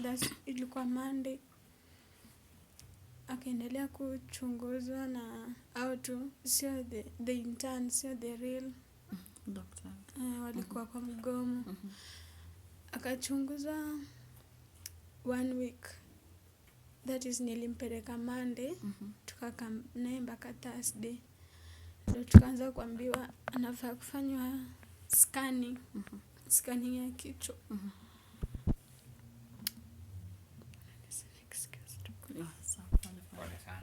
That's, ilikuwa Monday. Akaendelea kuchunguzwa na au tu sio the intern, sio the real Doctor. Walikuwa kwa mgomo. Akachunguzwa one week, that is nilimpeleka Monday, tukakaa naye mpaka Thursday, ndo tukaanza kuambiwa anafaa kufanywa scanning, scanning ya kichwa. Ah, sawa, pole pole. Pole sana.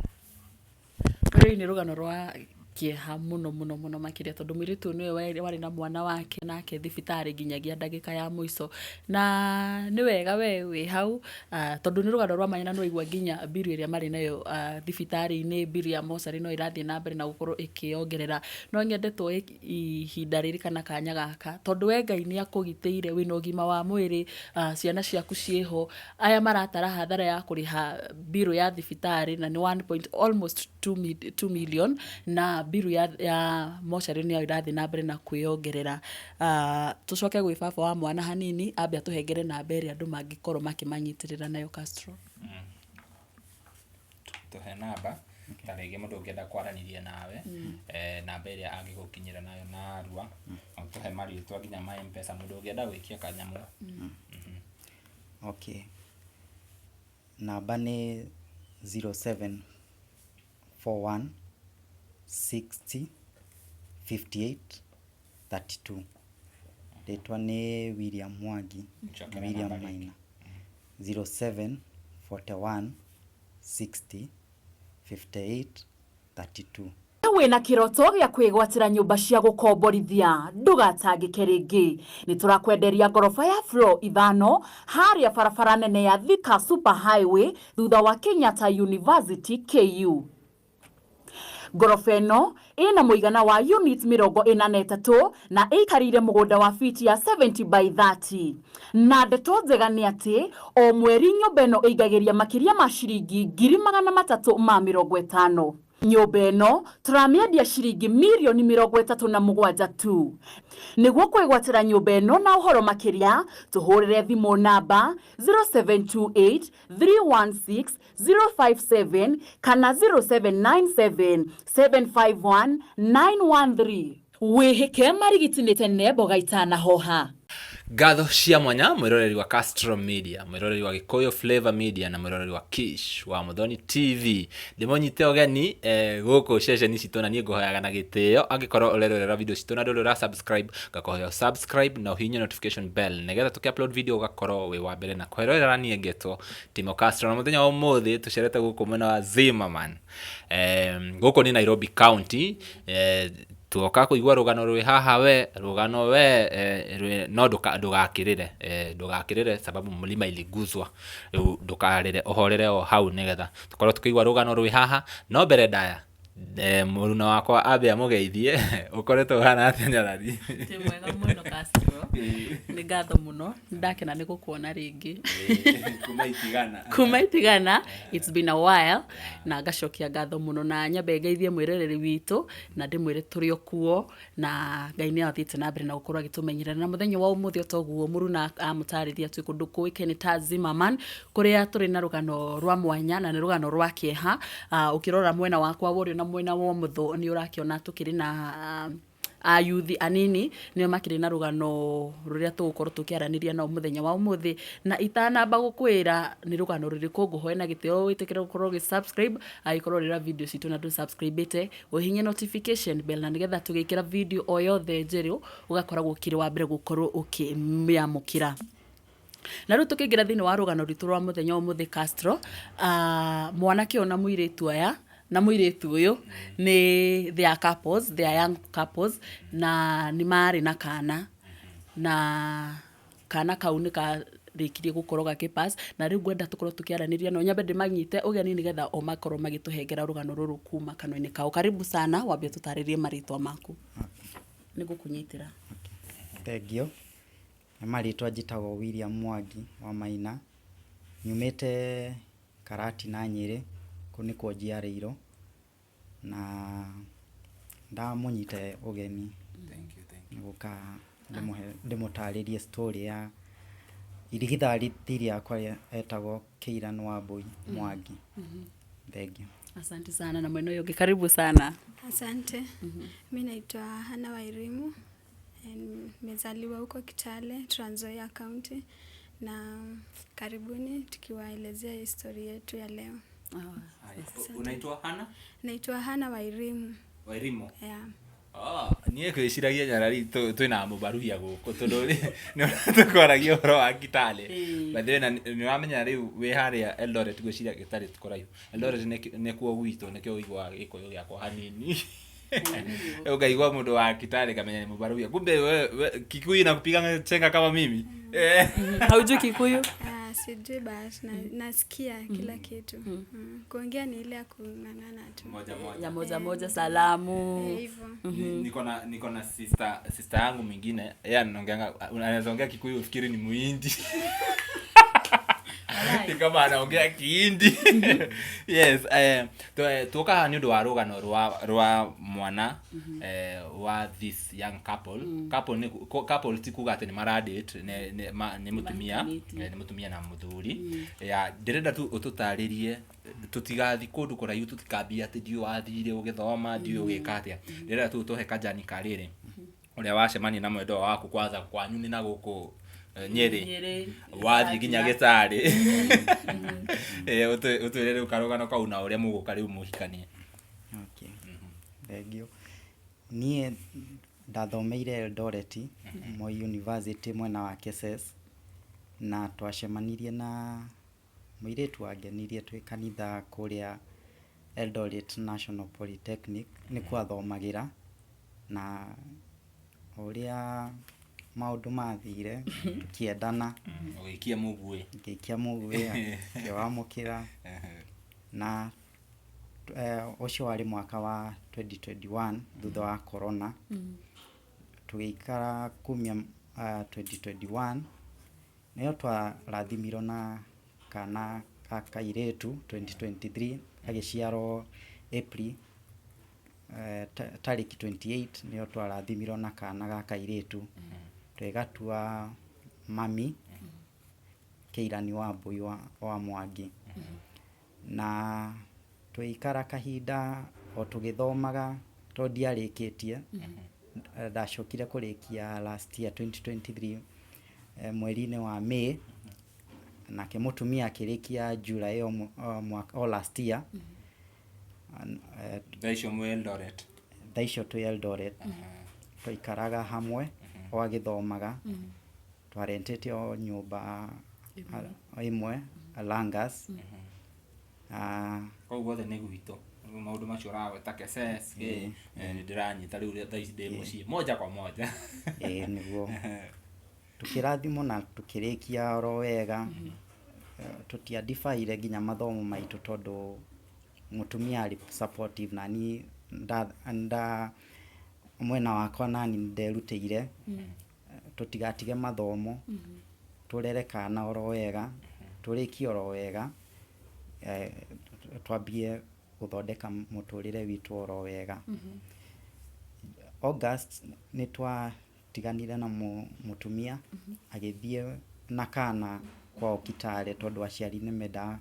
Rũrĩ nĩ rũgano rwa kĩeha mũno mũno mũno makĩria tondũ mũirĩtu ũyũ nĩwe warĩ na mwana wake nake thibitarĩ nginyagia ndagĩka ya mũico. Na nĩ wega we wĩ hau, tondũ nĩ rũgano rwa mwanya na nĩwaigua nginya mbiru ĩrĩa marĩ nayo thibitarĩ-inĩ, mbiru ya mocarĩ no ĩrathiĩ na mbere na gũkorwo ĩkĩongerera. No nyende tuoe ihinda rĩrĩ kana kanya gaka tondũ we Ngai nĩ akũgitĩire wĩna ũgima wa mwĩrĩ, ciana ciaku ciĩho, aya maratara hathara ya kũrĩha mbiru ya thibitarĩ na nĩ one point almost 2 million, na mbiru ya mocarĩ nĩyo ĩrathiĩ na mbere na kwĩyongerera. Tũcoke gwĩ baba wa mwana hanini ambe atũhengere namba ĩrĩa andũ mangĩkorwo makĩmanyitĩrĩra nayo, Castro. Tũhe namba ta rĩngĩ mũndũ ũngĩenda kwaranĩria nawe, namba ĩrĩa angĩgũkinyĩra nayo narua, na ũtũhe marĩtwa nginya ma M-Pesa mũndũ ũngĩenda gwĩkia kanyamũ. Okay. Namba nĩ 0741 60 58 32. Rĩtwa nĩ William Mwangi. Cokera William namba rĩngĩ. Maina. 0741 60 58 32. Wĩna kĩroto gĩa kwĩgwatĩra nyũmba cia gũkomborithia, ndũgatangĩke rĩngĩ. Nĩ tũrakwenderia ngoroba ya floor 5 harĩa barabara nene ya Thika Super Highway thutha wa Kenyatta University KU. Ngoroba ĩno ĩna mũigana wa units 43 na ĩikarĩire mũgũnda wa fiti ya 70 by 30. Na ndeto njega nĩ atĩ o mweri nyũmba ĩno ĩingagĩria makĩria ma ciringi 350,000. Nyũmba ĩno tũramĩendia ciringi mirioni 37 tu. Nĩguo kwĩgwatĩra nyũmba ĩno na ũhoro makĩria, tũhũrĩre thimũ namba 0728 316 057 kana 0797 751 913. Wĩhĩke marigiti nĩ tene mboga itanahoha. Ngatho cia mwanya mwĩroreri wa Castro Media, mwĩroreri wa Gĩkũyũ Flavor Media na mwĩroreri wa Kish wa Muthoni TV. Ndĩmũnyite ũgeni gũkũ ceceni citũ, na niĩ ngũhoyaga na gĩtĩo angĩkorwo ũrerorera video citũ na ndũrĩ ũra subscribe, ngakũhoya subscribe na ũhihinye notification bell nĩgetha tũkĩ upload video ũgakorwo wĩ wa mbere na kwĩrorera. Niĩ ngetwo Timo Castro na mũthenya wa ũmũthĩ tũcerete gũkũ mwena wa Zimmerman. Gũkũ nĩ Nairobi County. Tuoka kũigua rũgano rwĩ haha, we rũgano we no ndũgakĩrĩre, ndũgakĩrĩre sababu mlima iliguzwa. Rĩu ndũkarĩre, ũhorere o hau nĩgetha tũkorwo tũkĩigua rũgano rwĩ haha. No mbere ndaya, mũruna wakwa ambe amũgeithie. Ũkoretwo ũhana atĩa, Nyarari? Ndĩ mwega mũno, Castro. Nĩ ngatho mũno, ndakena nĩ gũkuona rĩngĩ. Kuma itigana. Kuma itigana, it's been a while. Na ngacokia ngatho mũno na nyambe ngeithie mwĩroreri witũ na ndĩmwĩre tũrĩ o kuo na Ngai nĩ athiĩte na mbere na gũkorwo agĩtũmenyerera. Na mũthenya wa ũmũthĩ, o toguo mũruna amũtarĩria, twĩ kũndũ kũĩkaine ta Zimmerman kũrĩa tũrĩ na rũgano rwa mwanya na nĩ rũgano rwa kĩeha. Ũkĩrora mwena wakwa wa ũrĩo na mwena wa ũmotho nĩ ũrakĩona tũkĩrĩ na ayuthi anini nĩo makĩrĩ na rũgano rũrĩa tũgũkorwo tũkĩaranĩria nao mũthenya wa ũmũthĩ. Na itanamba gũkwĩra nĩ rũgano rũrĩkũ, ngũhoe na gĩtĩo wĩtĩkĩre gũkorwo ũgĩ subscribe angĩkorwo ũrĩra video citũ na ndũ subscribe ĩte, ũhihinye notification bell na nĩgetha tũgĩkĩra video o yothe njerũ ũgakoragwo ũkĩrĩ wa mbere gũkorwo ũkĩmĩamũkĩra. Na rĩu tũkĩingĩra thĩinĩ wa rũgano rwitũ rwa mũthenya wa ũmũthĩ, Castro, mwanake ũyũ na mũirĩtu aya na mũirĩtu ũyũ nĩ they are couples, they are young couples, na nĩ marĩ na kana, na kana kau nĩ karĩkirie gũkorwo gakĩ pass. Na rĩu ngwenda tũkorwo tũkĩaranĩria nao, nyambe ndĩmanyite ũgeni nĩgetha o makorwo magĩtũhengera rũgano rũrũ kuma kanua-inĩ kao. Karibu sana, wambe ũtũtarĩrie marĩtwa maku. Nĩ ngũkũnyitĩra. Thengiũ. Nĩ marĩtwa njĩtagwo William Mwangi wa Maina. Nyumĩte Karatina, Nyĩrĩ, kũu nĩkuo njiarĩirwo. Na ndamũnyita ũgeni Thank you, thank you. gũka ndĩmũtarĩrie story ya Irigithathi rĩakwa etagwo Keiran Wambui Mwangi. Thengiũ. Asante sana na mwena ũyũ ũngĩ karibu sana. Asante. Mi naitwa Hana Wairimu. Nimezaliwa huko Kitale, Trans Nzoia County, na karibuni tukiwaelezea historia yetu ya leo. Unaitwa Hana? Naitwa Hana Wairimu. Wairimu. Yeah. Ah, niä kwä ciragia nyarari twä na må baruhia gå kå tondå nä tå kwaragia å horo wa Kitale. By the way, na nä wamenya rä u wä harä a Eldoret gwä ciria Gĩtarĩ ti kũraihu. Eldoret nĩ kuo gwitũ nĩkĩo ũiguaga gĩkũyũ gĩakwa hanini. Ũkaigua mũndũ wa Kitale kamenya nĩ mũbaruhia. Kumbe we Kikuyu inakupiga chenga kama mimi. Eh. Haujui Kikuyu? Ah, sijui but nasikia kila kitu. Kuongea ni ile ya kung'ang'ana tu. Moja moja. Ya moja moja salamu. Eh, hivyo. Niko na sister yangu mwingine, yeye anaongeanga, anaweza ongea Kikuyu ufikiri ni Muhindi. Ni kama anaongea Kihindi. Yes, tuoka haha nĩ ũndũ wa rũgano rwa mwana wa this young couple. Couple nĩ couple ti kuga atĩ nĩ maradate, nĩ mũtumia, Mahikanĩtie. Nĩ mũtumia na mũthuri. Ya ndĩrenda tu ũtũtarĩrie tũtigathi kũndũ kũraihu, tũtikambie atĩ ndiũ wathire ũgĩthoma, ndiũ ũgĩka atĩa. Ndĩrenda tu ũtũhe kajani karĩrĩ ũrĩa wacemania na mwendwa waku kwanza kwanyu nĩ na gũkũ Nyĩrĩ. Nyĩrĩ. Wathiĩ nginya Gĩtarĩ. Ũtwĩre rĩu karũgano kau na ũrĩa mũgũka rĩu mũhikanie. Okay. Thengiũ. Niĩ ndathomeire Eldoret, Moi University mwena wa Keses, na twacemanirie na mũirĩtu wangenirie twĩ kanitha kũrĩa Eldoret National Polytechnic, nĩkuo athomagĩra, na ũrĩa maũndũ mathire tũkĩendana. Ũgĩikia mũguĩ. Ngĩikia mũguĩ akĩwamũkĩra, na ũcio warĩ mwaka wa 2021 thutha wa corona. Tũgĩikara kumia 2021 nĩyo twarathimirwo na kana ka kairĩtu 2023, gagĩciarwo April tarĩki 28, nĩyo twarathimirwo na kana ga kairĩtu, tũgĩgatua mami Keirani Wambui wa Mwangi. Na tũgĩikara kahinda o tũgĩthomaga tondũ ndiarĩkĩtie. Ndacokire kũrĩkia last year 2023, mweri-inĩ wa May, nake mũtumia akĩrĩkia July o mwaka o last year. Thaa icio mwĩ Eldoret? Thaa icio twĩ Eldoret, twaikaraga hamwe o agĩthomaga, twarentĩte o nyũmba ĩmwe Langas. Kũu guothe nĩ gwitũ. Maũndũ macio ũragweta Keses kĩ, nĩ ndĩranyita rĩu thaa ici ndĩ mũciĩ moja kwa moja. Ĩĩ nĩguo, tũkĩrathimwo na tũkĩrĩkia oro wega. Tũtiadibaire nginya mathomo maitũ tondũ mũtumia arĩ supportive, na niĩ nda mwena wakwa nani nderutĩire tũtigatige mathomo, tũrere kana oro wega, tũrĩkie oro wega, twambie gũthondeka mũtũrĩre witũ oro wega. August nĩ twatiganire na mũtumia agĩthiĩ na kana kwao Kitale tondũ aciari nĩ mendaga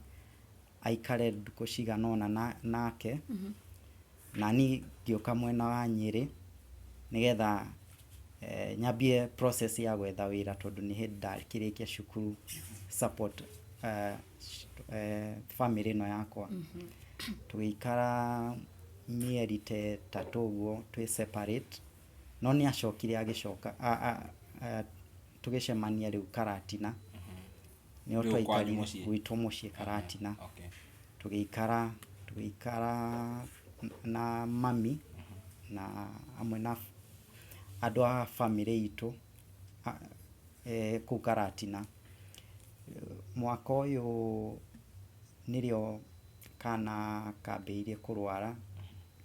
aikare ndukũ cigana ũna nake, na niĩ ngĩũka mwena wa Nyĩrĩ nĩgetha nyambie process ya gwetha wĩra tondũ nĩ hĩndĩ ndakĩrĩkia cukuru, support family ĩno yakwa. Tũgĩikara mĩeri ta 3 ũguo twĩ separate, no nĩ acokire agĩcoka, tũgĩcemania rĩu Karatina nĩo. Rĩu kwanyu Twaikarire mũciĩ? Gwitũ mũciĩ Karatina. Tũgĩikara na mami na hamwe na andũ a family itũ kũu Karatina. Mwaka ũyũ nĩrĩo kana kambĩrĩirie kũrwara,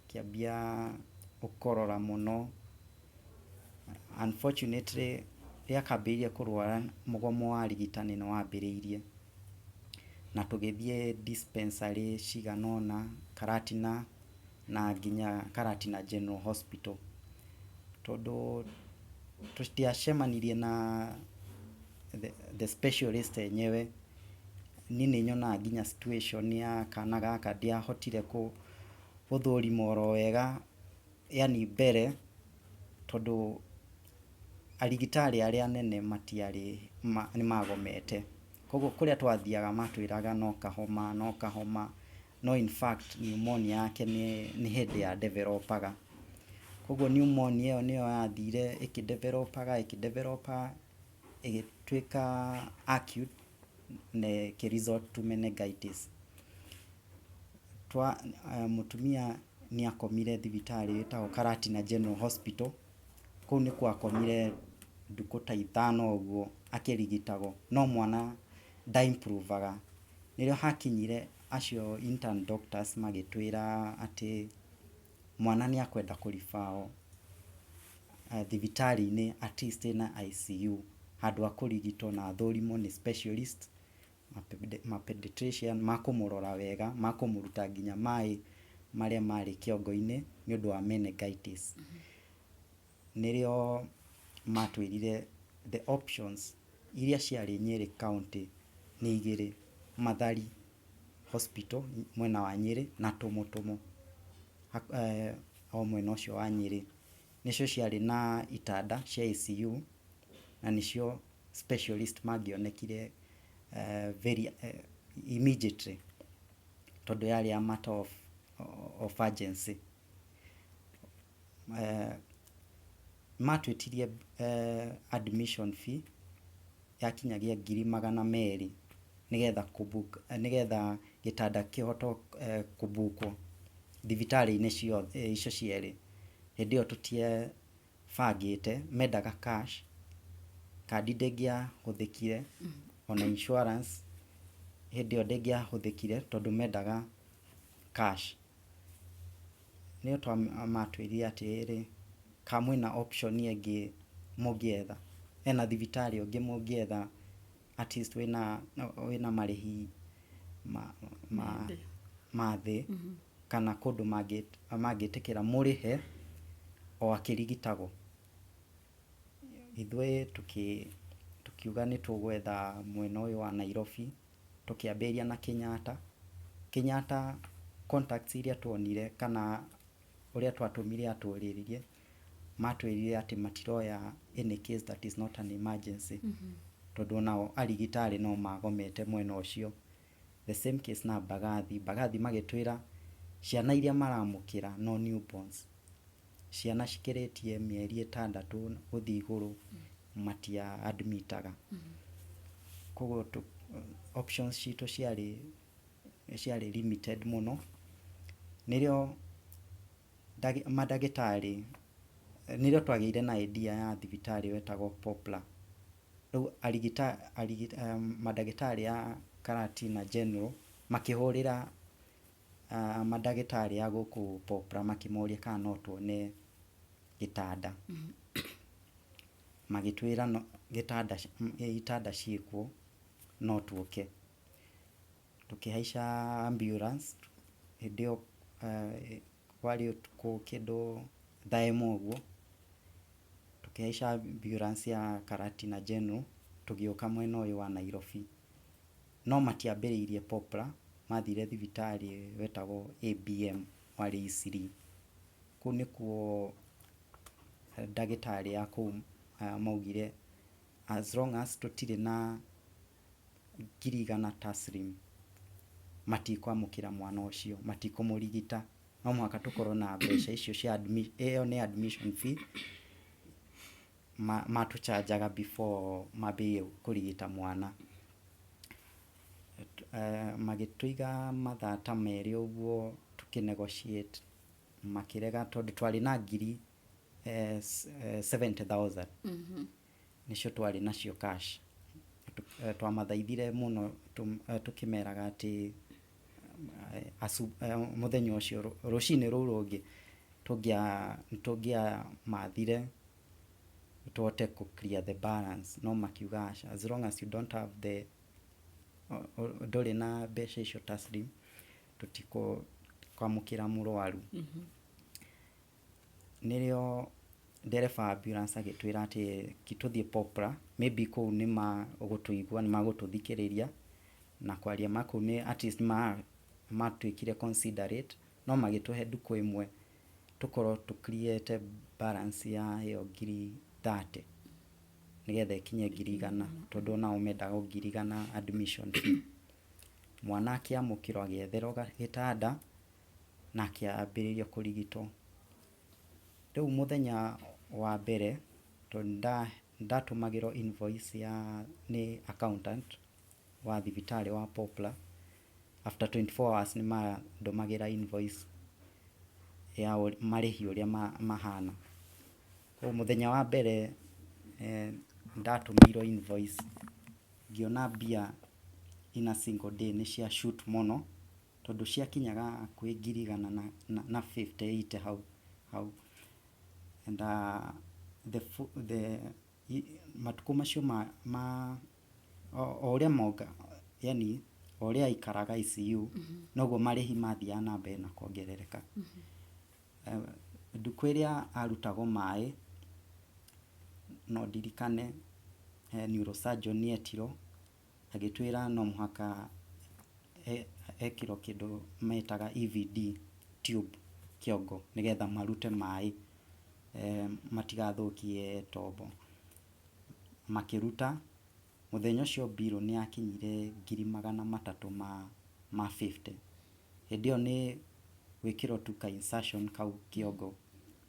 kĩambia gũkorora mũno. Unfortunately, rĩrĩa kambĩrĩirie kũrwara, mũgomo wa arigitani nĩ wambĩrĩirie na tũgĩthiĩ dispensary cigana ũna Karatina na nginya Karatina General Hospital, tondũ tũtiacemanirie na the specialist enyewe niĩ nĩ nyonaga nginya situation ya kana gaka ndiahotire gũthũrima oro wega yani mbere tondũ arigitari arĩa anene matiarĩ nĩ magomete. Koguo kũrĩa twathiaga matwĩraga no kahoma no kahoma no in fact pneumonia yake nĩ hĩndĩ ya developaga. Koguo pneumonia ĩyo nĩyo yathire ĩkĩ developaga ĩkĩ developaga ĩgĩtuĩka acute na ĩkĩ result to meningitis. Mũtumia nĩ akomire thibitarĩ ĩtagwo Karatina General Hospital. Kũu nĩkuo akomire ndukũ ta ithano ũguo akĩrigitagwo no mwana nda improve aga. Nĩrĩo hakinyire acio intern doctors magĩtwĩra atĩ mwana nĩ akwenda kũ refer thibitarĩ-inĩ at least ĩna ICU handũ ha kũrigitwo na athũrimwo nĩ specialist ma pediatrician makũmũrora wega makũmũruta nginya maĩ marĩa marĩ kĩongo-inĩ nĩ ũndũ wa meningitis. Nĩrĩo matwĩrire the options iria ciarĩ Nyĩrĩ county nĩ igĩrĩ, Mathari Hospital mwena wa Nyĩrĩ na Tũmũtũmũ o mwena ũcio wa Nyĩrĩ. Nĩcio ciarĩ na itanda cia ICU na nĩcio specialist mangĩonekire very immediately tondũ yarĩ a matter of urgency. Matwĩtirie admission fee yakinyagia 200,000 nĩgetha kũ book nĩgetha gĩtanda kĩhote kũbukwo thibitarĩ-inĩ ciothe icio cierĩ. Hĩndĩ ĩyo tũtiebangĩte, mendaga cash, kandi ndĩngĩahũthĩkire ona insurance hĩndĩ ĩyo ndĩngĩahũthĩkire tondũ mendaga cash. Nĩo matwĩrire atĩrĩrĩ, kana mwĩna option ĩngĩ mũngĩetha, hena thibitarĩ ũngĩ mũngĩetha at least wĩna marĩhi ma thĩ kana kũndũ mangĩtĩkĩra mũrĩhe o akĩrigitagwo. Ithuĩ tũkiuga nĩ tũgwetha mwena ũyũ wa Nairobi, tũkĩambĩrĩria na Kenyatta. Kenyatta contacts iria tuonire kana ũrĩa twatũmire atũrĩrie, matwĩrire atĩ matiroya any case that is not an emergency tondũ onao arigitari no magomete mwena ũcio. The same case na Mbagathi. Mbagathi magĩtwĩra ciana iria maramũkĩra no newborns, ciana cikĩrĩtie mĩeri 6 gũthiĩ igũrũ matia admitaga. Koguo options citũ ciarĩ limited mũno. Nĩrĩo mandagĩtarĩ nĩrĩo twagĩire na idea ya thibitarĩ wetagwo Poplar. Rĩu mandagĩtarĩ a Karatina General makĩhũrĩra mandagĩtarĩ a gũkũ Poplar makĩmoria kana no tuone gĩtanda. Magĩtwĩra no gĩtanda itanda ciĩkuo no tũke. Tũkĩhaica ambulance hĩndĩ ĩyo kwarĩ ũtukũ kĩndũ thaa 1 ũguo. Tũkĩhaica ambulance ya Karatina General tũgĩũka mwena ũyũ wa Nairobi. No matiambĩrĩirie Poplar, mathire thibitarĩ wetagwo ABM warĩ Eastleigh. Kũu nĩkuo ndagĩtarĩ a kũu maugire as long as tũtirĩ na 100,000 taslim matikwamũkĩra mwana ũcio, matikũmũrigita. No mũhaka tũkorwo na mbeca icio cia ĩyo nĩ admission fee matũchanjaga before mambĩrĩrie kũrigita mwana. Magĩtũiga mathaa ta 2 ũguo tũkĩ negotiate makĩrega tondũ twarĩ na 70,000 nĩcio twarĩ nacio cash. Twamathaithire mũno tũkĩmeraga atĩ mũthenya ũcio rũcinĩ rũu rũngĩ tũngĩamathire tũhote kũ clear the balance no makiuga aca, as long as you don't have the ndũrĩ na mbeca icio taslim tũtikwamũkĩra mũrwaru. Nĩrĩo Ndereba wa ambulance agĩtwĩra atĩ tũthiĩ Poplar, maybe kũu nĩ magũtũigua, nĩ magũtũthikĩrĩria. Na kwaria ma kũu nĩ at least nĩ matuĩkire considerate, no magĩtũhe ndukũ ĩmwe tũkorwo tũ clear ĩte balance ya ĩyo 30,000 nĩgetha ĩkinye 100,000, tondũ onao mendaga o 100,000 admission fee. Mwana akĩamũkĩrwo, agĩetherwo gĩtanda na akĩambĩrĩria kũrigitwo. Rĩu mũthenya wa mbere, tondũ ndatũmagĩrwo invoice ya nĩ accountant wa thibitarĩ wa Poplar, after 24 hours nĩ mandũmagĩra invoice ya marĩhi ũrĩa mahana. Koguo mũthenya wa mbere ndatũmĩirwo invoice, ngĩona mbia in a single day nĩ cia shoot mũno, tondũ ciakinyaga hakuhĩ 158,000 hau hau. And the the matukũ macio ma o ũrĩa monga, yani o ũrĩa aikaraga ICU, noguo marĩhi mathiaga na mbere na kuongerereka. Ndukũ ĩrĩa arutagwo maĩ, no ndirikane neurosurgeon nĩ etirwo, agĩtwĩra no mũhaka ekĩrwo kĩndũ metaga EVD tube kĩongo, nĩgetha marute maĩ matigathũkie tombo. Makĩruta, mũthenya ũcio mbirũ nĩ yakinyire 350,000. Hĩndĩ ĩyo nĩ gwĩkĩrwo tu ka insertion kau kĩongo,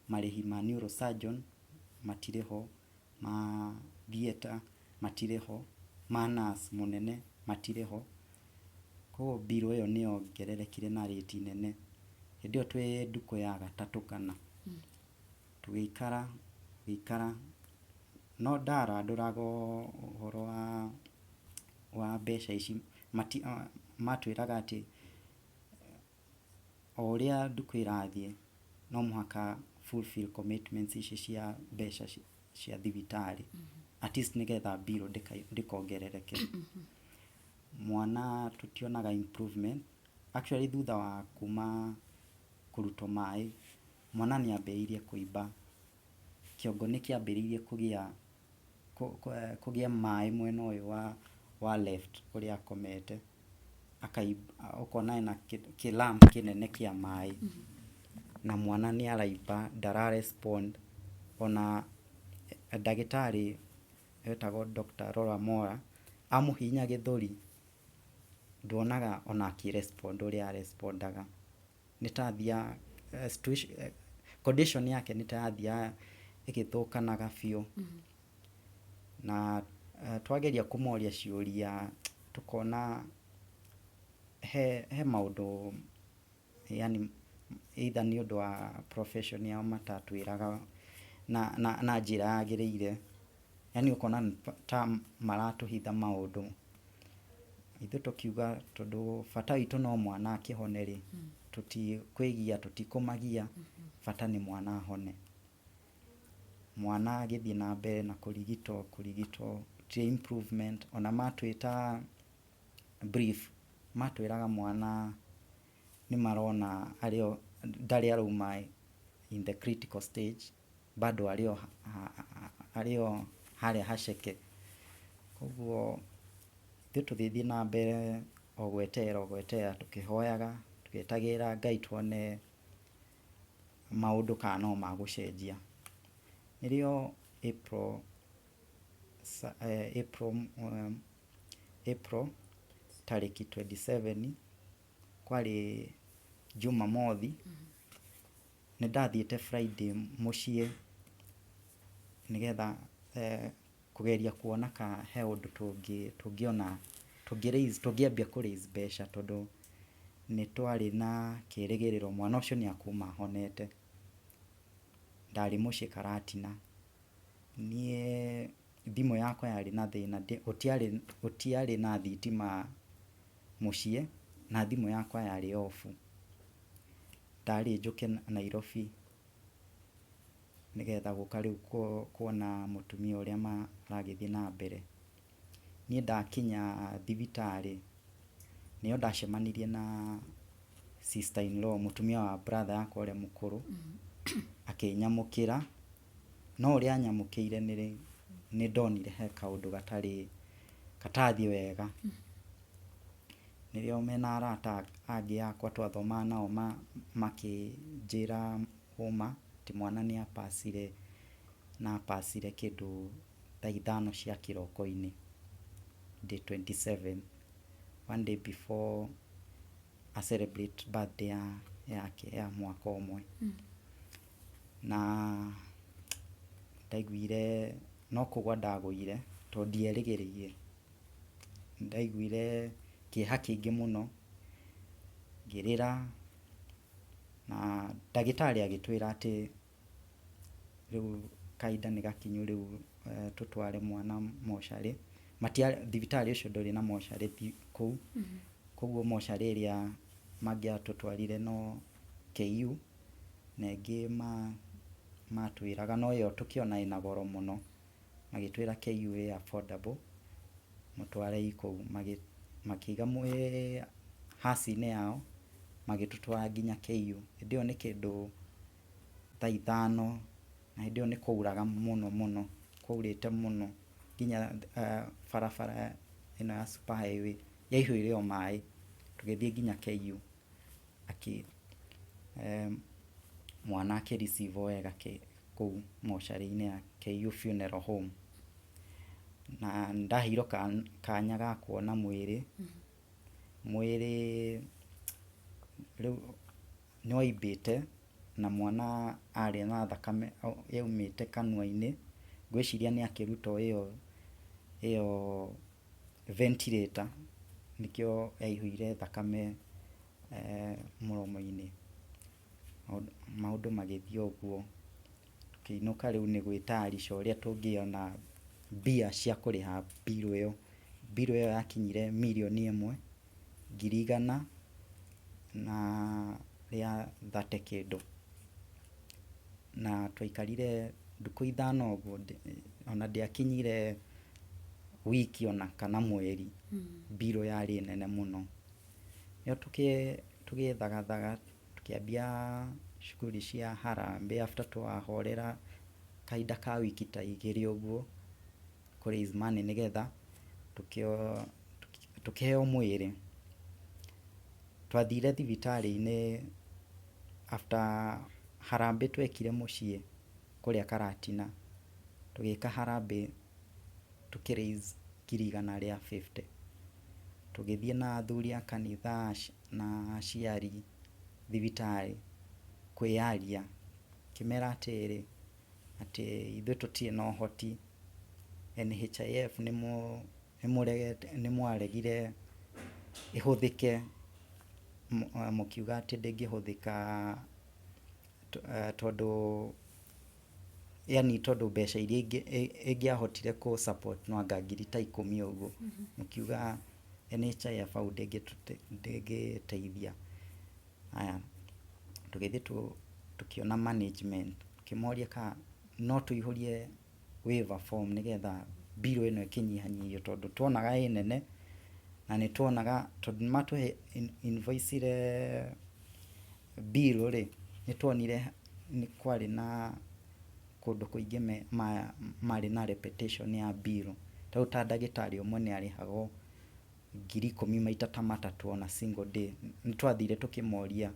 marĩhi ma neurosurgeon matirĩ ho, ma theatre matirĩ ho, ma nurse mũnene matirĩ ho. Koguo mbirũ ĩyo nĩ yongererekire na rate nene. Hĩndĩ ĩyo twĩ ndukũ ya gatatũ kana, tũgĩikara tũgĩikara, no ndarandũraga ũhoro wa mbeca ici, matwĩraga atĩ o ũrĩa ndukũ ĩrathiĩ no mũhaka fulfill commitments ici cia mbeca cia thibitarĩ, at least nĩgetha mbirũ ndĩkongerereke. Mwana tũtionaga improvement, actually thutha wa kuma kũrutwo maĩ, mwana nĩ ambĩrĩirie kũimba, kĩongo nĩ kĩambĩrĩirie kũgĩa maĩ mwena ũyũ wa left ũrĩa akomete, ũkona ena kĩ lump kĩnene kĩa maĩ, na mwana nĩ araimba, ndara respond, ona ndagĩtarĩ etagwo Dr. Laura Mora amũhihinya gĩthũri, nduonaga ona akĩ respond ũrĩa a respondaga. Nĩ ta athiaga condition yake nĩ ta yathiaga ĩgĩthũkanaga biũ. Na twageria kũmoria ciũria tũkona he maũndũ, yani either nĩ ũndũ wa profession yao matatwĩraga na njĩra yagĩrĩire, yani ũkona ta maratũhitha maũndũ. Ithuĩ tũkiuga tondũ bata witũ no mwana akĩhone rĩ, tũtikwĩgia, tũtikũmagia, bata nĩ mwana ahone. Mwana agĩthiĩ na mbere na kũrigitwo, kũrigitwo, gũtirĩ improvement, ona matwĩta brief, matwĩraga mwana nĩ marona arĩ o ndarĩ arauma in the critical stage, bado arĩ o harĩa haceke. Koguo ithuĩ tũgĩthiĩ na mbere o gweterera, o gweterera, tũkĩhoyaga, tũgĩetagĩrĩra Ngai tuone maũndũ kana no magũcenjia. Nĩrĩo April tarĩki 27, kwarĩ Jumamothi, nĩ ndathiĩte Friday mũciĩ nĩgetha kũgeria kuona ka he ũndũ tũngĩona, tũngĩambia kũ raise mbeca, tondũ nĩ twarĩ na kĩrĩgĩrĩro mwana ũcio nĩ akuma ahonete. Ndarĩ mũciĩ Karatina. Niĩ thimũ yakwa yarĩ na thĩna, gũtiarĩ na thitima mũciĩ na thimũ yakwa yarĩ off. Ndarĩ njũke Nairobi nĩgetha gũka rĩu kuona mũtumia ũrĩa maragĩthiĩ na mbere. Niĩ ndakinya thibitarĩ nĩyo ndacemanirie na sister in law, mũtumia wa brother yakwa ũrĩa mũkũrũ, akĩnyamũkĩra. No ũrĩa anyamũkĩire nĩ ndonire he kaũndũ gatarĩ katathiĩ wega. Nĩrĩo mena arata angĩ akwa twathomaga nao makĩnjĩra ũma atĩ mwana nĩ apacire na apacire kĩndũ thaa ithano cia kĩroko-inĩ day 27, one day before a celebrate birthday yake ya mwaka ũmwe. Na ndaiguire no kũgwa ndagũire tondũ ndierĩgĩrĩire. Ndaiguire kĩeha kĩingĩ mũno, ngĩrĩra na ndagĩtarĩ agĩtwĩra atĩ rĩu kahinda nĩ gakinyu rĩu tũtware mwana mocarĩ. Thibitarĩ ũcio ndũrĩ na mocarĩ kũu, koguo mocarĩ ĩrĩa mangĩatũtwarire no KU na ĩngĩ matwĩraga no ĩyo tũkĩona ĩna goro mũno, magĩtwĩra KU ĩ affordable mũtwarei kũu. Makĩiga hearse-inĩ yao magĩtũtwara nginya KU. Hĩndĩ ĩyo nĩ kĩndũ thaa ithano na hĩndĩ ĩyo nĩ kwauraga mũno mũno, kwaurĩte mũno nginya barabara ĩno ya super highway yaihũire o maĩ, tũgĩthiĩ nginya KU. Mwana akĩ receive wega kũu mocarĩ-inĩ ya KU Funeral Home. Na nĩ ndaheirwo kanya ga kuona mwĩrĩ, mwĩrĩ rĩu nĩ waimbĩte na mwana arĩ na thakame yaumĩte kanua-inĩ, ngwĩciria nĩ akĩrutwo ĩyo ventilator nĩkĩo yaihũire thakame mũromo-inĩ. Maũndũ magĩthiĩ ũguo, tũkĩinũka rĩu nĩ gwĩtayarisha ũrĩa tũngĩona mbia cia kũrĩha mbirũ ĩyo. Mbirũ ĩyo yakinyire mirioni ĩmwe, ngiri igana na rĩa thate kĩndũ. Na twaikarire ndukũ ithano ũguo, ona ndĩakinyire wiki ona kana mweri, mbirũ yarĩ nene mũno. Nĩyo tũgĩthagathaga tũkĩambia shughuli cia harambee after twahorera kahinda ka wiki ta igĩrĩ ũguo kũ raise money nĩgetha tũkĩheo mwĩrĩ. Twathire thibitarĩ-inĩ after harambee twekire mũciĩ kũrĩa Karatina, tũgĩka harambee tũkĩ raise ngiri igana rĩa 50. Tũgĩthiĩ na athuri a kanitha na aciari thibitarĩ kwĩyaria, ngĩmera atĩrĩrĩ, atĩ ithuĩ tũtirĩ na ũhoti, NHIF nĩ mwaregire ĩhũthĩke, mũkiuga atĩ ndĩngĩhũthĩka tondũ yani tondũ mbeca iria ĩngĩahotire kũ support no anga ngiri ta ikũmi ũguo, mũkiuga NHIF hau ndĩngĩteithia. Haya, tũgĩthiĩ tũkĩona management, tũkĩmoria kana no tũihũrie waiver form nĩgetha bill ĩno ĩkĩnyihanyihio tondũ tuonaga ĩ nene na nĩ tuonaga tondũ nĩ matũhe invoice bill rĩ, nĩ tuonire nĩ kwarĩ na kũndũ kũingĩ marĩ na repetition ya bill. Ta rĩu ta ndagĩtarĩ ũmwe nĩ arĩhagwo 10,000 maita ta matatũ on a single day. Nĩ twathire tũkĩmoria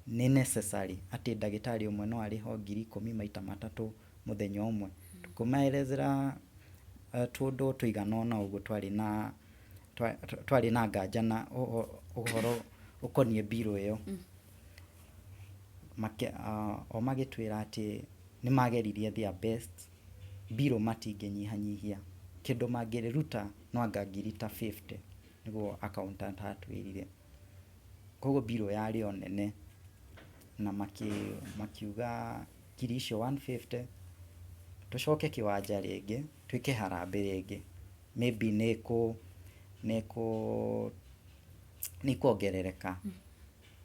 nĩ necessary atĩ ndagĩtarĩ ũmwe no arĩhwo 10,000 maita matatũ mũthenya ũmwe. Tũkĩmaerethera tũũndũ tũigana ũna ũguo twarĩ na nganja na ũhoro ũkoniĩ bill ĩyo. O magĩtwĩra atĩ nĩ mageririe their best, bill matingĩnyihanyihia, kĩndũ mangĩruta no anga ngiri ta 50 nĩguo accountant atwĩrire. Koguo bill yarĩ o nene na makiuga ngiri icio 150 tũcoke kĩwanja rĩngĩ twĩke harambee rĩngĩ, maybe nĩ ĩkuongerereka.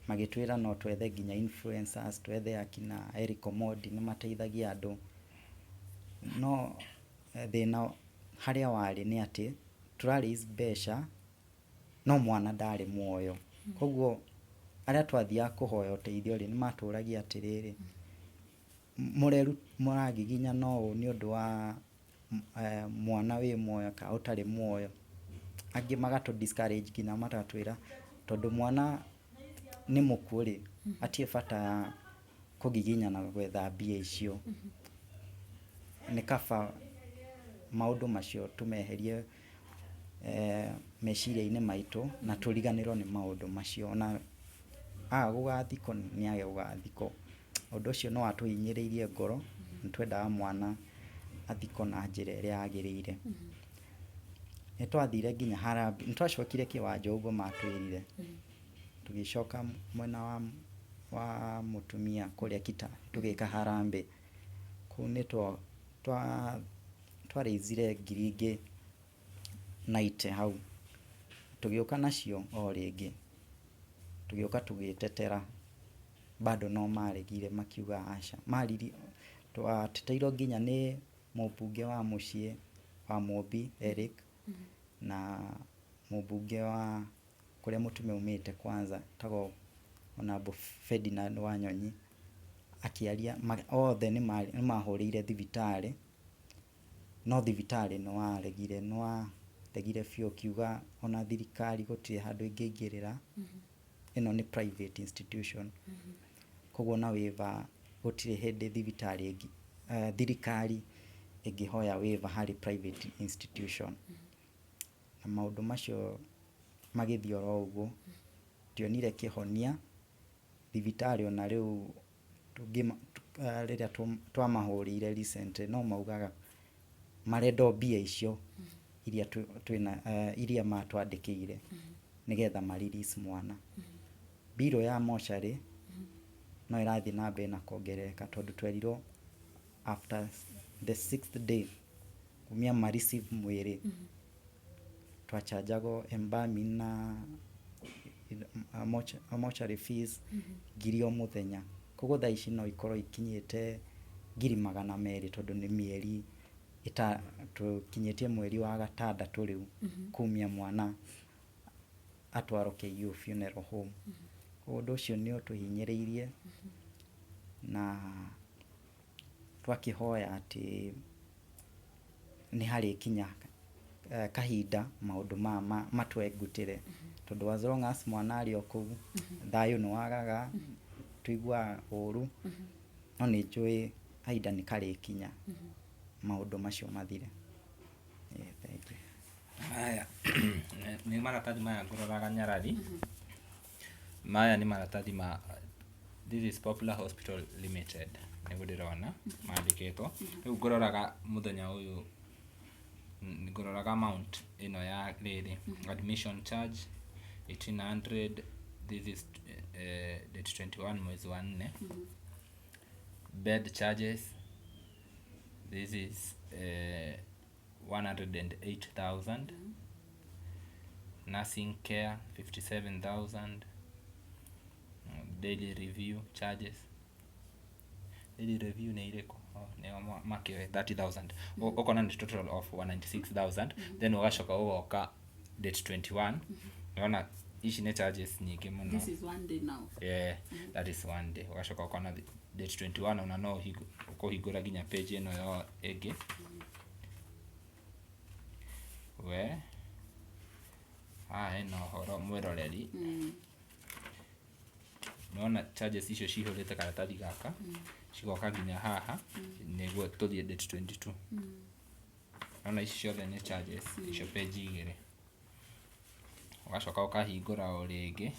Magĩtwĩra no twethe nginya influencers, twethe akina Eric Omondi nĩ mateithagia andũ. No thĩna harĩa warĩ nĩ atĩ tũra raise mbeca no mwana ndarĩ muoyo. Koguo arĩa twathiaga kũhoya ũteithio rĩ, nĩ matũragia atĩrĩrĩ, Mũreru mũragiginyana ũũ nĩ ũndũ wa mwana wĩ muoyo kana ũtarĩ muoyo. Angĩ magatũ discourage nginya magatwĩra tondũ mwana nĩ mũkuũ rĩ, hatirĩ bata kũgiginyana gwetha mbia icio. Nĩ kaba maũndũ macio tũmeherie meciria-inĩ maitũ na tũriganĩrwo nĩ maũndũ macio. Ona aga gũgathikwo nĩ age gũgathikwo. Ũndũ ũcio nĩ watũhinyĩrĩirie ngoro, nĩ twendaga mwana athikwo na njĩra ĩrĩa yagĩrĩire. Nĩ twathire nginya harambee, nĩ twacokire kĩwanja ũguo matwĩrire, tũgĩcoka mwena wa mũtumia kũrĩa Kitale tũgĩka harambee. Kũu nĩ twa raise ire ngiri ingĩ 90 hau, tũgĩũka nacio o rĩngĩ, tũgĩũka tũgĩtetera bado no maregire makiuga aca. Maririe, twateteirwo nginya nĩ mũmbunge wa mũciĩ wa Mũmbi Eric na mũmbunge wa kũrĩa mũtumia aumĩte Kwanza etagwo Honourable Ferdinand Wanyonyi akĩaria, othe nĩ mahũrĩire thibitarĩ no thibitarĩ nĩ waregire, nĩ waregire biũ ũkiuga ona thirikari gũtirĩ handũ ĩngĩingĩrĩra, ĩno nĩ private institution, koguo ona waiver gũtirĩ hĩndĩ thibitarĩ thirikari ĩngĩhoya waiver harĩ private institution. Na maũndũ macio magĩthiĩ oro ũguo, ndionire kĩhonia, thibitarĩ ona rĩu rĩrĩa twamahũrĩire recently no maugaga marenda o mbia icio iria twĩna iria matwandĩkĩire nĩgetha ma release mwana. Bill ya mortuary no ĩrathiĩ na mbere na kuongerereka tondũ twerirwo after the sixth day kumia ma receive mwĩrĩ twachanjagwo embalming na mortuary fees ngiri o mũthenya. Koguo thaa ici no ikorwo ikinyĩte 200,000 tondũ nĩ mĩeri tũkinyĩtie mweri wa gatandatũ rĩu kumia mwana atwarwo KU funeral home. Koguo ũndũ ũcio nĩ ũtũhinyĩrĩirie na twakĩhoya atĩ nĩ harĩkinya kahinda maũndũ maya matwengutĩre tondũ as long as mwana arĩ o kũu thayũ nĩ wagaga, tũiguaga ũru, no nĩ njũĩ kahinda nĩ karĩkinya maũndũ macio mathire. Thank you. Haya, nĩ maratathi maya ngũroraga nyarari. Maya nĩ maratathi ma this is Popular Hospital Limited nĩguo ndĩrona mandĩkĩtwo. Rĩu ngũroraga mũthenya ũyũ ngũroraga amount ĩno ya rĩrĩ admission charge 1800, this is date 21 mwezi wa nne. Bed charges, this is 108,000. Nursing care 57,000. Daily review charges, daily review nĩ irĩkũ? Oh, nĩo makĩoe 30,000. Ũkona nĩ total of 196,000. Then ũgacoka ũgoka date 21, ũrona ici nĩ charges nyingĩ mũno. This is one day now. Yeah, that is one day. Ũgacoka ũkona date 21, ona no ũkũhingũra nginya page ĩno yo ĩngĩ we haha hena ũhoro mwĩroreri. Nĩwona charges icio cihũrĩte karatathi gaka cigoka nginya haha nĩguo tũthiĩ date 22. Nĩwona ici ciothe nĩ charges icio page igĩrĩ. Ũgacoka ũkahingũra o rĩngĩ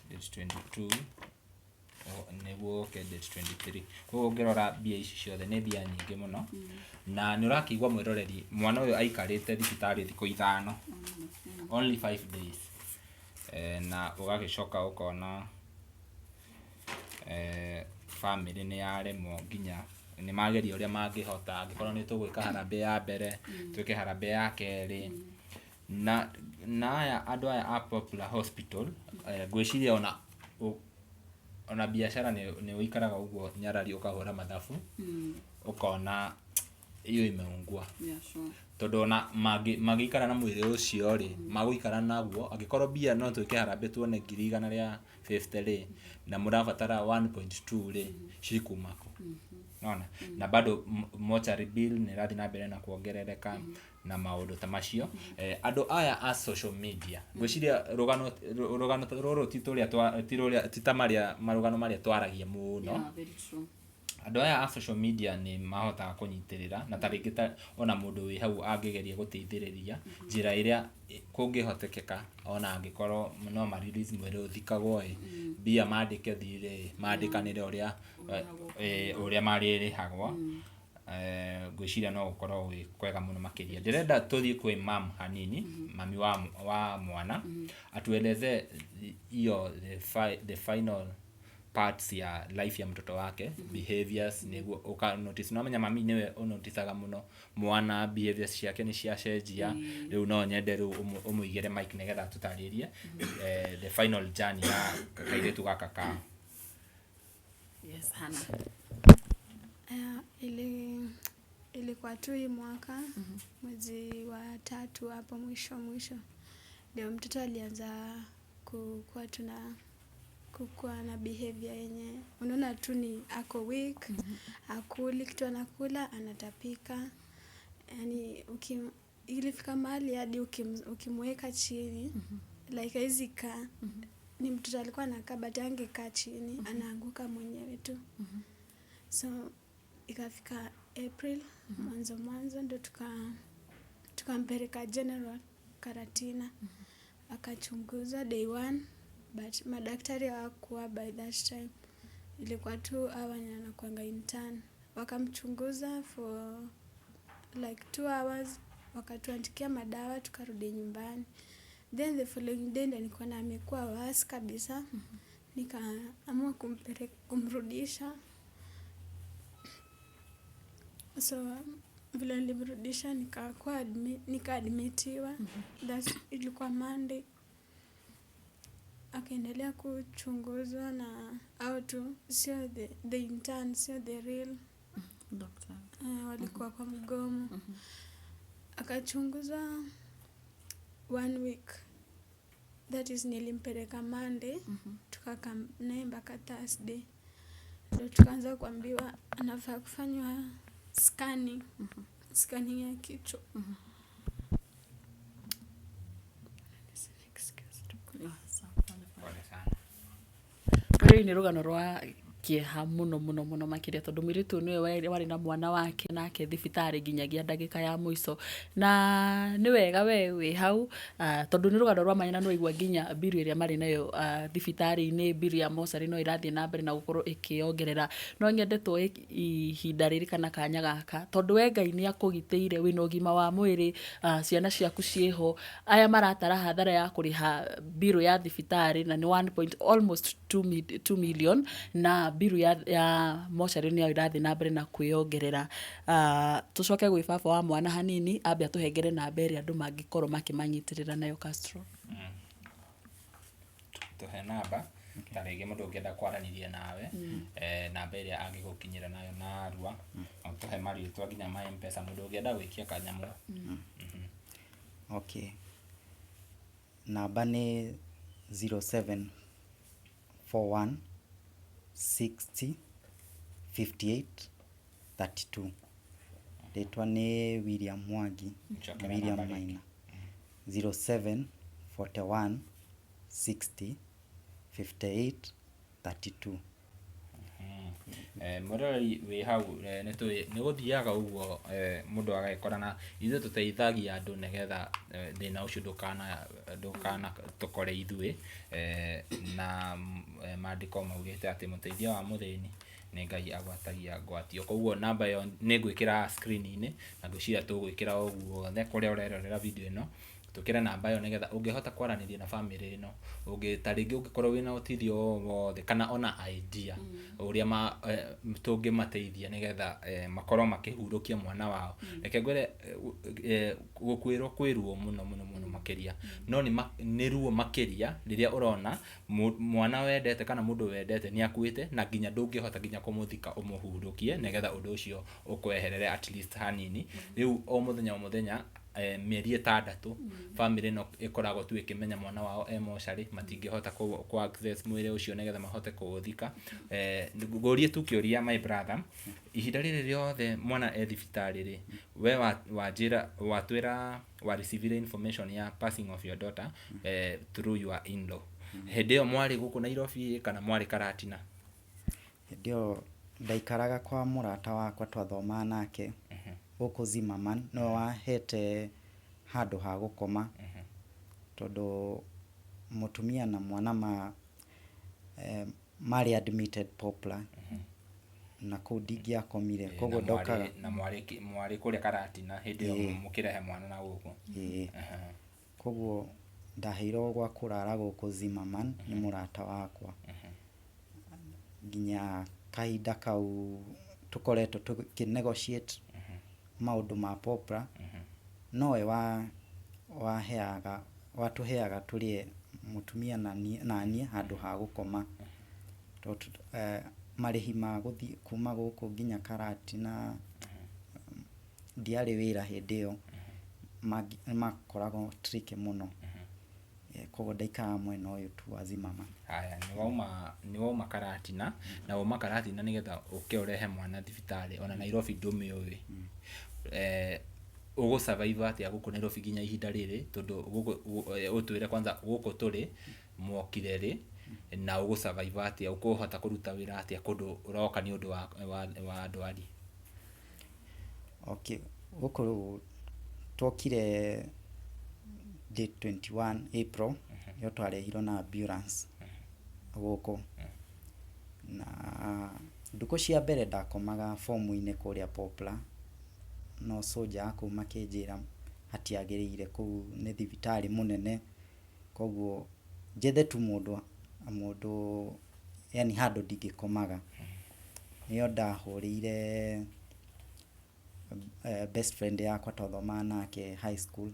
date 22 nĩguo ũke date 23. Koguo ũngĩrora mbia ici ciothe nĩ mbia nyingĩ mũno na nĩ ũrakĩigua mwĩroreri mwana ũyũ aikarĩte thibitarĩ thikũ 5, only 5 days. Na ũgagĩcoka ũkona family nĩ yaremwo nginya nĩ mageria ũrĩa mangĩhota, angĩkorwo nĩ tũgwĩka harambee ya mbere twĩke harambee ya kerĩ. Na aya andũ aya a Popular Hospital, ngwĩciria ona biacara nĩ ũikaraga ũguo nyarari ũkahũra mathabu ũkona Hiyo imeungua. Yeah, sure. Tondũ ona mangĩikara na mwĩrĩ ũcio rĩ, magũikara naguo, angĩkorwo mbia no twĩke harambĩ tuone 150,000 rĩ, na mũrabatara 1.2 rĩ, cikuma kũ? Nona na bado mortuary bill nĩ ĩrathiĩ na mbere na kuongerereka na maũndũ ta macio. Andũ aya a social media, ngwĩciria rũgano ta rũrũ ti tũrĩa ti rũrĩa, ti ta marĩa marũgano marĩa twaragia mũno. Yeah, very true. Andũ aya a social media nĩ mahotaga kũnyitĩrĩra, na ta rĩngĩ ta ona mũndũ wĩ hau angĩgeria gũteithĩrĩria njĩra ĩrĩa kũngĩhotekeka, ona angĩkorwo no ma release mwĩrĩ ũthikagwo ĩ, mbia mandĩke thirĩ, mandĩkanĩre ũrĩa marĩrĩhagwo. Ngwĩciria no gũkorwo gwĩ kwega mũno makĩria. Ndĩrenda tũthiĩ kwĩ mam hanini, mami wa mwana, atueleze hiyo the final parts ya life ya mtoto wake, behaviors, nĩguo ũka notice. No menya mami nĩwe ũnoticaga mũno mwana behaviors ciake nĩ ciacenjia. Rĩu no nyende rĩu ũmũigĩre mic nĩgetha tũtarĩrie the final journey ya kairĩtu gaka kao. Yes, Hannah. Ilikuwa tu hii mwaka mwezi wa 3 hapo mwisho mwisho ndio mtoto alianza kukuwa na behavior yenye unaona tu ni ako weak, akuli kitu anakula anatapika. Yani ilifika mahali hadi ukimweka chini, like haizi kaa. Ni mtoto alikuwa anakaa but angekaa chini, anaanguka mwenyewe tu. So ikafika April mwanzo mwanzo ndio tukampeleka General Karatina. Akachunguzwa day 1, but madaktari hawakuwa by that time. Ilikuwa tu hawa wenye wanakuanga intern. Wakamchunguza for like 2 hours, wakatuandikia madawa, tukarudi nyumbani. Then the following day ndio nikaona amekuwa worse kabisa. Nikaamua kumrudisha. So vile nilimrudisha nikaadmitiwa. That ilikuwa Monday. Akaendelea kuchunguzwa na au tu sio the intern, sio the real doctor. Walikuwa kwa mgomo. Akachunguzwa 1 week. That is nilimpeleka Monday, tukakaa naye mpaka Thursday. Ndio tukaanza kuambiwa anafaa kufanywa scanning. Scanning ya kichwa. Pole sana. Rĩu nĩ rũgano rwa kĩeha mũno mũno mũno makĩria, tondũ mũirĩtu ũyũ nĩwe warĩ na mwana wake nake thibitarĩ nginyagia ndagĩka ya mũico. Na nĩ wega we wĩ hau, tondũ nĩ rũgano rwa mwanya na nĩwaigua nginya mbiru ĩrĩa marĩ nayo thibitarĩ-inĩ, mbiru ya mocarĩ no ĩrathiĩ na mbere na gũkorwo ĩkĩongerera. No nyende tuoe ihinda rĩrĩ kana kanya gaka, tondũ we Ngai nĩ akũgitĩire wĩna ũgima wa mwĩrĩ, ciana ciaku ciĩho, aya maratara hathara ya kũrĩha mbiru ya thibitarĩ na nĩ one point almost two million, na mbiru ya mocarĩ nĩyo ĩrathiĩ na mbere na kwĩyongerera. Tũcoke gwĩ baba wa mwana hanini, ambe atũhengere namba ĩrĩa andũ mangĩkorwo makĩmanyitĩrĩra nayo Castro. Tũhe namba, ta rĩngĩ mũndũ ũngĩenda kwaranĩria nawe, namba ĩrĩa angĩgũkinyĩra nayo narua, na ũtũhe marĩtwa nginya ma M-Pesa, mũndũ ũngĩenda gwĩkia kanyamũ. Okay. Namba nĩ 0741 60 58 32. Rĩtwa nĩ William Mwangi, Njokerera William namba rĩngĩ. Maina. 0741 60 58 32. Mũroreri wĩ hau, nĩ gũthiaga ũguo, mũndũ agagĩkora na ithuĩ tũteithagia andũ nĩgetha thĩna ũcio ndũkana tũkore ithuĩ, na maandĩko maugĩte atĩ mũteithia wa mũthĩni nĩ Ngai agwatagia ngwatio. Koguo namba ĩyo nĩ ngwĩkĩra screen-inĩ, na ngwĩciria tũgwĩkĩra o guothe kũrĩa ũrerorera video ĩno. Twĩkĩre namba ĩyo nĩgetha ũngĩhota kwaranĩria na bamĩrĩ ĩno, ũngĩ ta rĩngĩ ũngĩkorwo wĩna ũteithio o wothe kana ona idea ũrĩa ma tũngĩmateithia nĩgetha makorwo makĩhurũkia mwana wao. Reke ngwĩre gũkuĩrwo kwĩ ruo mũno mũno mũno makĩria, no nĩ ruo makĩria rĩrĩa ũrona mwana wendete kana mũndũ wendete nĩ akuĩte na nginya ndũngĩhota nginya kũmũthika ũmũhurũkie nĩgetha ũndũ ũcio ũkweherere at least hanini. Rĩu o mũthenya o mũthenya mĩeri ĩtandatũ bamĩrĩ ĩno ĩkoragwo tu ĩkĩmenya mwana wao e mocarĩ, matingĩhota kũ access mwĩrĩ ũcio nĩgetha mahote kũũthika. Ngũrie tu kĩũria my brother, ihinda rĩrĩ rĩothe mwana e thibitarĩ rĩ, we wanjĩra watwĩra wa receive information ya passing of your daughter through your in-law. Hĩndĩ ĩyo mwarĩ gũkũ Nairobi kana mwarĩ Karatina? Hĩndĩ ĩyo ndaikaraga kwa mũrata wakwa twathomaga nake gũkũ Zimmerman, nĩwe wahete handũ ha gũkoma tondũ mũtumia na mwana marĩ admitted Poplar na kũu ndingĩakomire koguo ndokaga. Na mwarĩ kũrĩa Karatina hĩndĩ ĩyo mũkĩrehe mwana na gũkũ? Ĩĩ. Koguo ndaheirwo gwa kũrara gũkũ Zimmerman nĩ mũrata wakwa nginya kahinda kau tũkoretwo tũkĩ negotiate maũndũ ma Poplar, nowe waheaga watũheaga tũrĩe mũtumia na niĩ handũ ha gũkoma. Tondũ marĩhi ma gũthiĩ kuma gũkũ nginya Karatina ndiarĩ wĩra hĩndĩ ĩyo, nĩ makoragwo tricky mũno. Koguo ndaikaraga mwena ũyũ tu wa Zimmerman. Haya, nĩ wauma Karatina na wauma Karatina nĩgetha ũke ũrehe mwana thibitarĩ ona Nairobi ndũmĩũĩ. Ũgũ survive atĩa gũkũ Nairobi nginya ihinda rĩrĩ tondũ gũkũ ũtwĩre kwanza gũkũ tũrĩ mwokire rĩ na ũgũ survive atĩa, ũkũhota kũruta wĩra atĩa kũndũ ũroka nĩ ũndũ wa ndwari? Okay, gũkũ twokire date 21 April, nĩyo twarehirwo na ambulance gũkũ. Na ndukũ cia mbere ndakomaga bomu-inĩ kũrĩa Poplar, no soldier a kũu makĩnjĩra hatiagĩrĩire, kũu nĩ thibitarĩ mũnene, koguo njethe tu mũndũ yani handũ ndingĩkomaga. Nĩyo ndahũrĩire best friend yakwa twathomaga nake high school,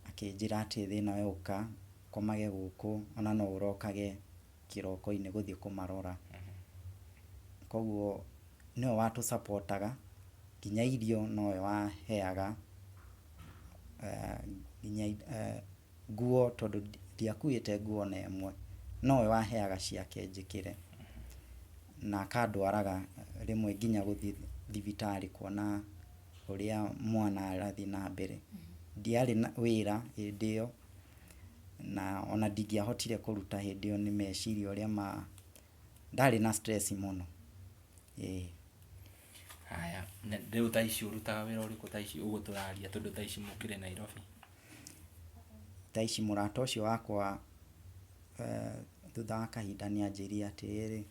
akĩnjĩra atĩ thĩna we ũka ũkomage gũkũ ona no ũrokage kĩroko-inĩ gũthiĩ kũmarora. Koguo nĩwe watũ support aga nginya irio nowe waheaga, nginya nguo tondũ ndiakuĩte nguo ona ĩmwe, nowe waheaga ciake njĩkĩre na akandwaraga rĩmwe nginya gũthiĩ thibitarĩ kuona ũrĩa mwana arathiĩ na mbere. Ndiarĩ na wĩra hĩndĩ ĩyo na ona ndingĩahotire kũruta hĩndĩ ĩyo nĩ meciria ũrĩa ma ndarĩ na stress mũno, ĩĩ. Haya, rĩu thaa ici ũrutaga wĩra ũrĩkũ thaa ici ũguo tũraria tondũ thaa ici mũkĩrĩ Nairobi? Thaa ici mũrata ũcio wakwa thutha wa kahinda nĩ anjĩrire atĩrĩrĩ,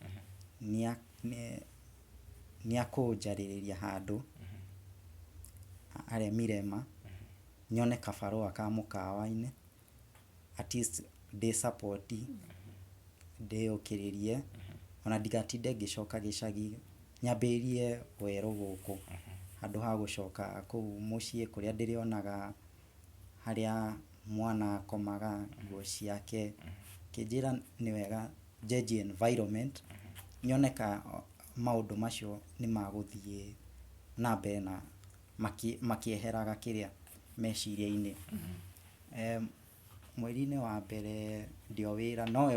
nĩ akũnjarĩrĩria handũ harĩa Mirema nyone kabarũa ka mũkawa-inĩ, at least ndĩ support ndĩyũkĩrĩrie ona ndigatinde ngĩcoka gĩcagi, nyambĩrĩrie werũ gũkũ handũ ha gũcoka kũu mũciĩ kũrĩa ndĩrĩonaga harĩa mwana akomaga, nguo ciake. Akĩnjĩra nĩ wega njenjie environment nyone ka maũndũ macio nĩ magũthiĩ na mbere na makĩeheraga kĩrĩa meciria-inĩ. Mweri-inĩ wa mbere ndĩ o wĩra nowe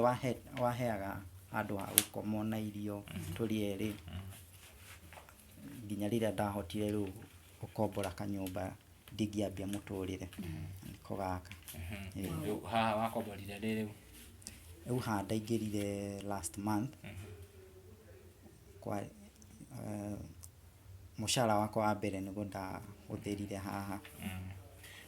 waheaga handũ ha gũkoma ona irio tũrĩ erĩ nginya rĩrĩa ndahotire rĩu gũkombora kanyũmba ndingĩambia mũtũrĩre nĩko gaka. Rĩu haha wakomborire rĩ rĩu? Rĩu haha ndaingĩrire last month kwa mũcara wakwa wa mbere nĩguo ndahũthĩrire haha.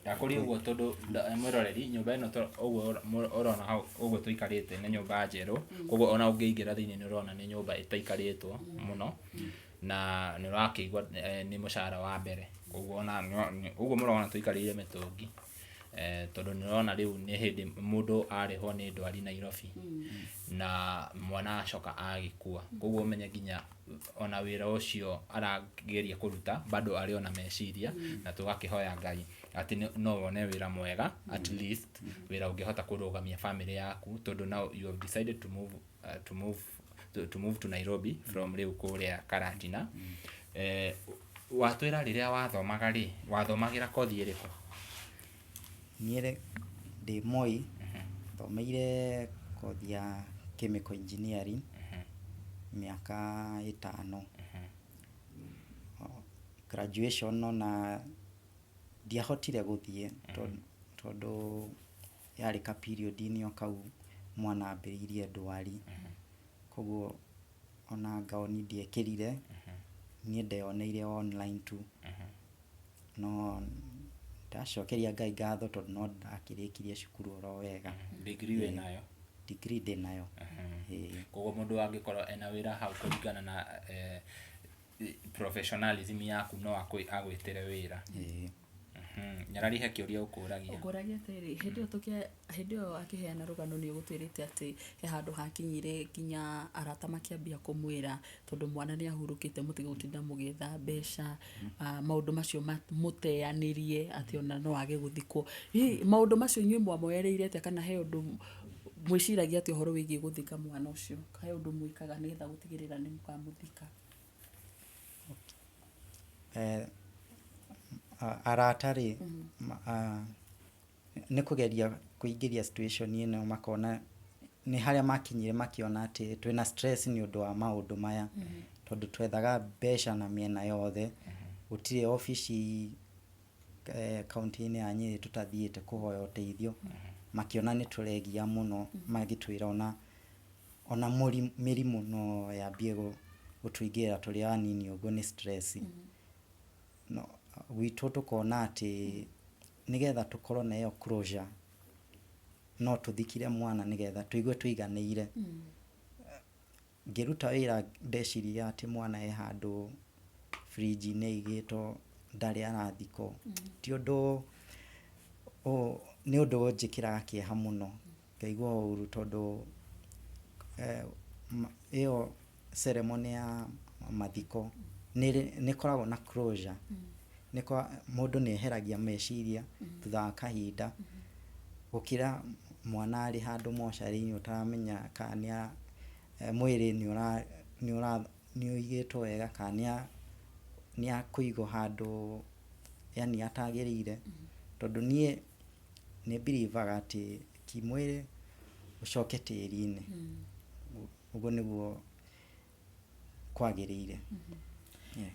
Ndakũria ũguo tondũ mwĩroreri nyũmba ĩno ũguo ũrona hau ũguo tũikarĩte nĩ nyũmba njerũ, koguo ona ũngĩingĩra thĩinĩ nĩ ũrona nĩ nyũmba ĩtaikarĩtwo mũno na nĩ ũrakĩigua nĩ mũcara wa mbere, koguo ona ũguo mũrona tũikarĩire mĩtũngi. Tondũ nĩ ũrona rĩu nĩ hĩndĩ mũndũ arĩhwo nĩ ndwari Nairobi na mwana acoka agĩkua. Koguo ũmenye nginya ona wĩra ũcio arageria kũruta bado arĩ ona meciria, na tũgakĩhoya Ngai atĩ no wone wĩra mwega, at least wĩra ũngĩhota kũrũgamia family yaku, tondũ now you have decided to move, to move to move to Nairobi from rĩu kũrĩa Karatina. Watwĩra rĩrĩa wathomaga rĩ, wathomagĩra kothi ĩrĩkũ? Niĩ ndĩ Moi, thomeire kothi ya chemical engineering mĩaka 5. Graduation ona ndiahotire gũthiĩ tondũ yarĩ ka period-inĩ o kau mwana ambĩrĩirie ndwari. Koguo ona ngaoni ndiekĩrire, niĩ ndeyoneire online tu. No ndacokeria Ngai ngatho tondũ no ndakĩrĩkirie cukuru oro wega. Degree wĩnayo? Degree ndĩnayo. Ĩĩ. Koguo mũndũ angĩkorwo ena wĩra hau kũringana na professionalism yaku no agwĩtĩre wĩra. Ĩĩ. Nyarari he kĩũria ũkũragia. Ngũragia atĩrĩrĩ, hĩndĩ ĩyo hĩndĩ ĩyo akĩheana rũgano nĩ ũgũtwĩrĩte atĩ he handũ hakinyire nginya arata makĩambia kũmwĩra tondũ mwana nĩ ahurũkĩte mũtige gũtinda mũgĩetha mbeca, maũndũ macio mũteanĩrie atĩ ona no age gũthikwo. Hihi maũndũ macio inyuĩ mwamoereire atĩa kana he ũndũ mwĩciragia atĩa ũhoro wĩgiĩ gũthika mwana ũcio? He ũndũ mwĩkaga nĩgetha gũtigĩrĩra nĩ mũkamũthika? Arata rĩ, nĩ kũgeria kũingĩria situation ĩno makona nĩ harĩa makinyire makĩona atĩ twĩna stress nĩ ũndũ wa maũndũ maya, tondũ twethaga mbeca na mĩena yothe, gũtirĩ obici kaũntĩ-inĩ ya Nyĩrĩ tũtathiĩte kũhoya ũteithio, makĩona nĩ tũregia mũno, magĩtwĩra ona mĩrimũ no yambie gũtũingĩrĩra tũrĩ anini ũguo nĩ stress. No gwitũ tũkona atĩ nĩgetha tũkorwo na ĩyo closure no tũthikire mwana nĩgetha tũigue tũiganĩire. Ngĩruta wĩra ndeciria atĩ mwana e handũ fridge-inĩ aigĩtwo ndarĩ arathikwo, ti ũndũ, nĩ ũndũ ũnjĩkĩraga kĩeha mũno, ngaigua ũru tondũ ĩyo ceremony ya mathiko nĩ ĩkoragwo na closure, mũndũ nĩ eheragia meciria thutha wa kahinda, gũkĩra mwana arĩ handũ mocarĩ-inĩ ũtaramenya kana mwĩrĩ nĩ ũigĩtwo wega kana nĩ akũigwo handũ yani atagĩrĩire, tondũ niĩ nĩ believe aga atĩ ti mwĩrĩ ũcoke tĩri-inĩ, ũguo nĩguo kwagĩrĩire. Yeah.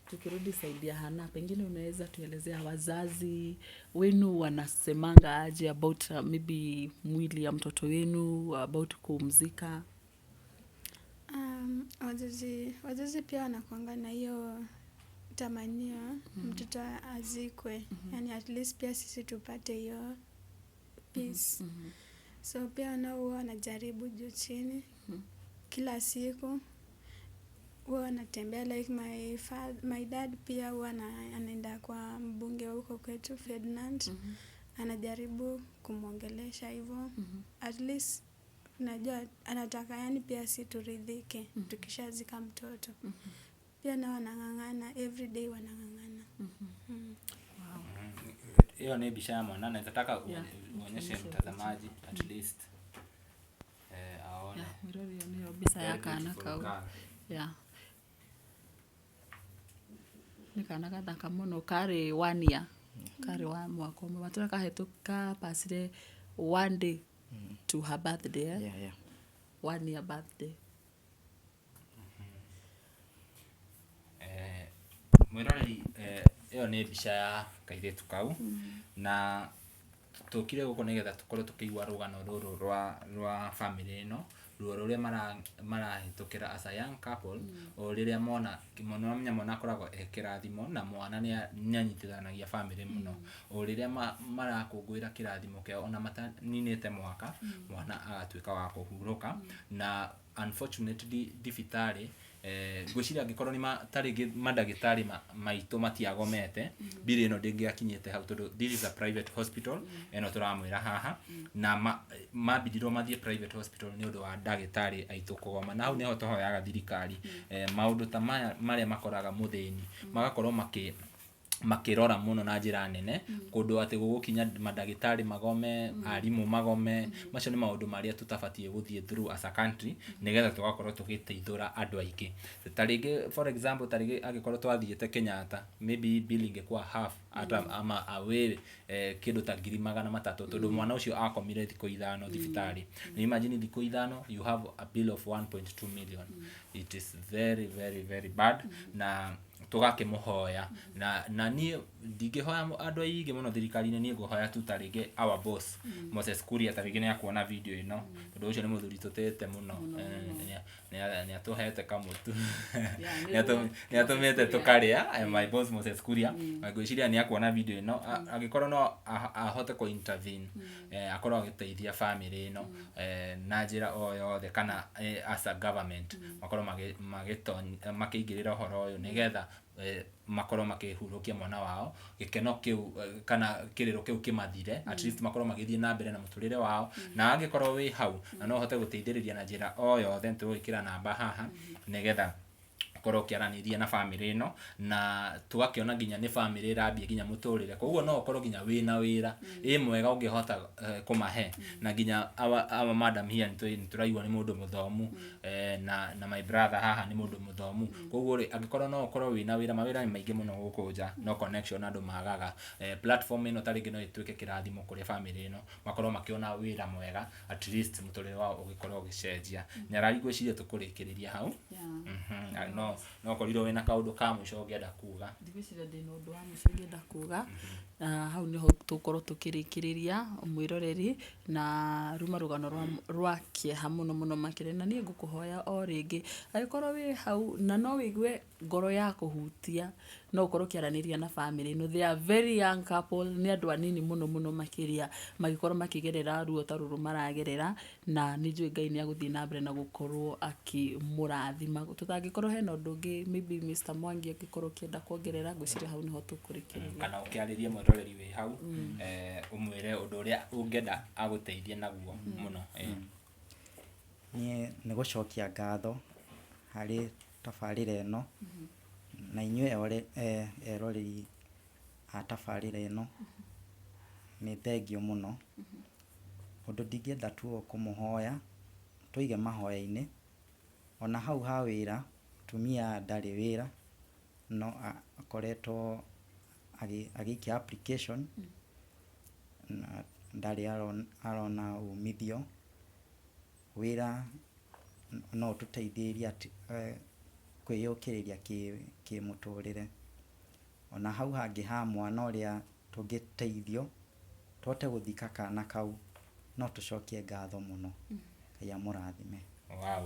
Tukirudi side ya Hana, pengine unaweza tuelezea wazazi wenu wanasemanga aje about maybe mwili ya mtoto wenu, about kumzika? Wazazi pia wanakuanga na hiyo tamanio mtoto azikwe, yani at least pia sisi tupate hiyo peace. So pia nao huwa wanajaribu juu chini, kila siku huwa wanatembea, like my dad pia huwa anaenda kwa mbunge huko kwetu Ferdinand, anajaribu kumwongelesha hivyo, at least najua anataka yani pia si turidhike tukishazika mtoto. Pia nao wanang'ang'ana, everyday wanang'ang'ana. Hiyo ni mbica ya mwana, nataka uonyeshe mtazamaji at least aone. Yeah, mwĩrori ĩyo nĩyo mbica ya Very kana beautiful kau. girl. Yeah. Nĩ kana gathaka mũno, karĩ 1 year, karĩ wa mwaka ũmwe, matũra kahĩtũka pasire 1 day to her birthday, eh? Yeah. 1 year birthday. Mwĩroreri, ĩyo nĩ mbica ya kairĩtu kau, na tũkire gũkũ nĩgetha tũkorwo tũkĩigua rũgano rũrũ rwa family ĩno, ruo rũrĩa marahĩtũkĩra as a young couple, o rĩrĩa mona, mwana mwana akoragwo e kĩrathimo, na mwana nĩ anyitithanagia family mũno. O rĩrĩa marakũngũĩra kĩrathimo kĩao, ona mataninĩte mwaka, mwana agatuĩka wa kũhurũka, na unfortunately thibitarĩ Ngwĩciria angĩkorwo nĩ ta rĩngĩ mandagĩtarĩ maitũ matiagomete, bill ĩno ndĩngĩakinyĩte hau, tondũ this is a private hospital ĩno tũramwĩra haha, na mambindirwo mathiĩ private hospital nĩ ũndũ wa ndagĩtarĩ aitũ kũgoma. Na hau nĩho tũhoyaga thirikari, maũndũ ta maya marĩa makoraga mũthĩni magakorwo makĩrora mũno na njĩra nene, kũndũ atĩ gũgũkinya mandagĩtarĩ magome, arimũ magome. Macio nĩ maũndũ marĩa tũtabatiĩ gũthiĩ through as a country, nĩgetha tũgakorwo tũgĩteithũra andũ aingĩ. Ta rĩngĩ, for example, ta rĩngĩ angĩkorwo twathiĩte Kenyatta, maybe bill ingĩkua half ata ama away, kĩndũ ta 300,000, tondũ mwana ũcio akomire thikũ 5 thibitarĩ. Nĩ imagine thikũ 5 you have a bill of 1.2 million. It is very, very, very bad. Na tũgakĩmũhoya, na niĩ ndingĩhoya andũ aingĩ mũno thirikari-inĩ, niĩ ngũhoya tu ta rĩngĩ our boss Moses Kuria, ta rĩngĩ nĩ akuona video ĩno, tondũ ũcio nĩ mũthuri tũtĩte mũno, nĩ atũhete kamũtu, nĩ atũmĩte tũkarĩa. My boss Moses Kuria, ngwĩciria nĩ akuona video ĩno, angĩkorwo no ahote kũ intervene, akorwo agĩteithia family ĩno na njĩra o yothe, kana as a government makorwo makĩingĩrĩra ũhoro ũyũ, nĩgetha makorwo makĩhurũkia mwana wao, gĩkeno kĩu kana kĩrĩro kĩu kĩmathire, at least makorwo magĩthiĩ na mbere na mũtũrĩre wao. Na angĩkorwo wĩ hau na no ũhote gũteithĩrĩria na njĩra o yothe, nĩtũgwĩkĩra namba haha nĩgetha ũkorwo ũkĩaranĩria na bamĩrĩ ĩno, na tũgakĩona nginya nĩ bamĩrĩ ĩrambia nginya mũtũrĩre. Koguo no ũkorwo nginya wĩna wĩra ĩ mwega ũngĩhota kũmahe. Na nginya our madam here nĩtũraigua nĩ mũndũ mũthomu, na my brother haha nĩ mũndũ mũthomu. Koguo rĩ, angĩkorwo no ũkorwo wĩna wĩra, mawĩra nĩ maingĩ mũno gũkũ nja, no connection andũ magaga. Platform ĩno ta rĩngĩ no ĩtuĩke kĩrathimo kũrĩ bamĩrĩ ĩno, makorwo makĩona wĩra mwega, at least mũtũrĩre wao ũgĩkorwo ũgĩcenjia. Nyarari, ngwĩciria tũkũrĩkĩrĩria hau. No korirwo wĩna kaũndũ ka mũico ũngĩenda kuga. Ndigwĩciria ndĩna ũndũ wa mũico ingĩenda kuga, na hau nĩho tũgũkorwo tũkĩrĩkĩrĩria, mwĩroreri, na ruma rũgano rwa kĩeha mũno mũno makĩria. Na niĩ ngũkũhoya o rĩngĩ, angĩkorwo wĩ hau na no wĩigue ngoro ya kũhutia, no ũkorwo ũkĩaranĩria na bamĩrĩ ĩno. They are very young couple, nĩ andũ anini mũno mũno makĩria magĩkorwo makĩgerera ruo ta rũrũ maragerera, na nĩ njũĩ Ngai nĩ agũthiĩ na mbere na gũkorwo akĩmũrathima. Tũtangĩkorwo hena ũndũ ũngĩ, maybe Mr Mwangi angĩkorwo ũkĩenda kuongerera, ngwĩciria hau nĩho tũkũrĩkĩrĩria. Kana ũkĩarĩrie mwĩroreri wĩ hau, ũmwĩre ũndũ ũrĩa ũngĩenda agũteithie naguo mũno. Niĩ nĩ gũcokia ngatho harĩ tabarĩra ĩno, na inyuĩ eroreri a tabarĩra ĩno, nĩ thengio mũno. Ũndũ ndingĩenda tu o kũmũhoya, tũige mahoya-inĩ, ona hau ha wĩra, mũtumia ndarĩ wĩra, no akoretwo agĩikia application, na ndarĩ arona umithio. Wĩra no ũtũteithĩrĩrie kwĩyũkĩrĩria kĩmũtũrĩre. Ona hau hangĩ ha mwana ũrĩa tũngĩteithio tũhote gũthika kana kau, no tũcokie ngatho mũno. Ngai amũrathime.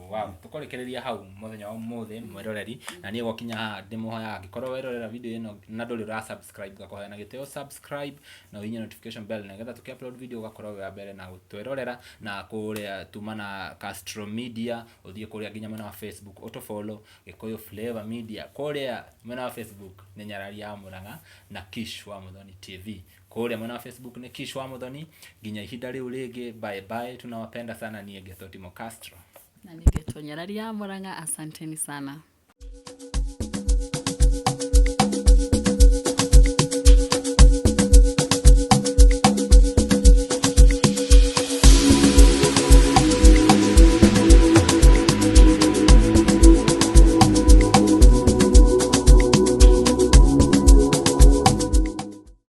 Wow. Tũkũrĩkĩrĩria hau mũthenya wa ũmũthĩ, mwĩroreri, na niĩ gwakinya haha ndĩmũhoyaga, angĩkorwo werorera video ĩno na ndũrĩ ũra subscribe, ngakũhoya na gĩtĩo subscribe na ũhihinye notification bell, nĩgetha tũkĩ upload video ũgakorwo wĩ wa mbere na gũtwĩrorera. Na kũrĩa tuma na Castro Media, ũthiĩ kũrĩa nginya mwena wa Facebook ũtũ follow Gĩkũyũ Flavor Media, kũrĩa mwena wa Facebook nĩ Nyarari ya Mũrang'a na Kish wa Mũthoni TV, kũrĩa mwena wa Facebook nĩ Kish wa Mũthoni. Nginya ihinda rĩu rĩngĩ, bye bye, tunawapenda sana. Niĩ ngetwo Timo Castro. Na nĩ ngetwo Nyarari ya Mũrang'a, asanteni sana.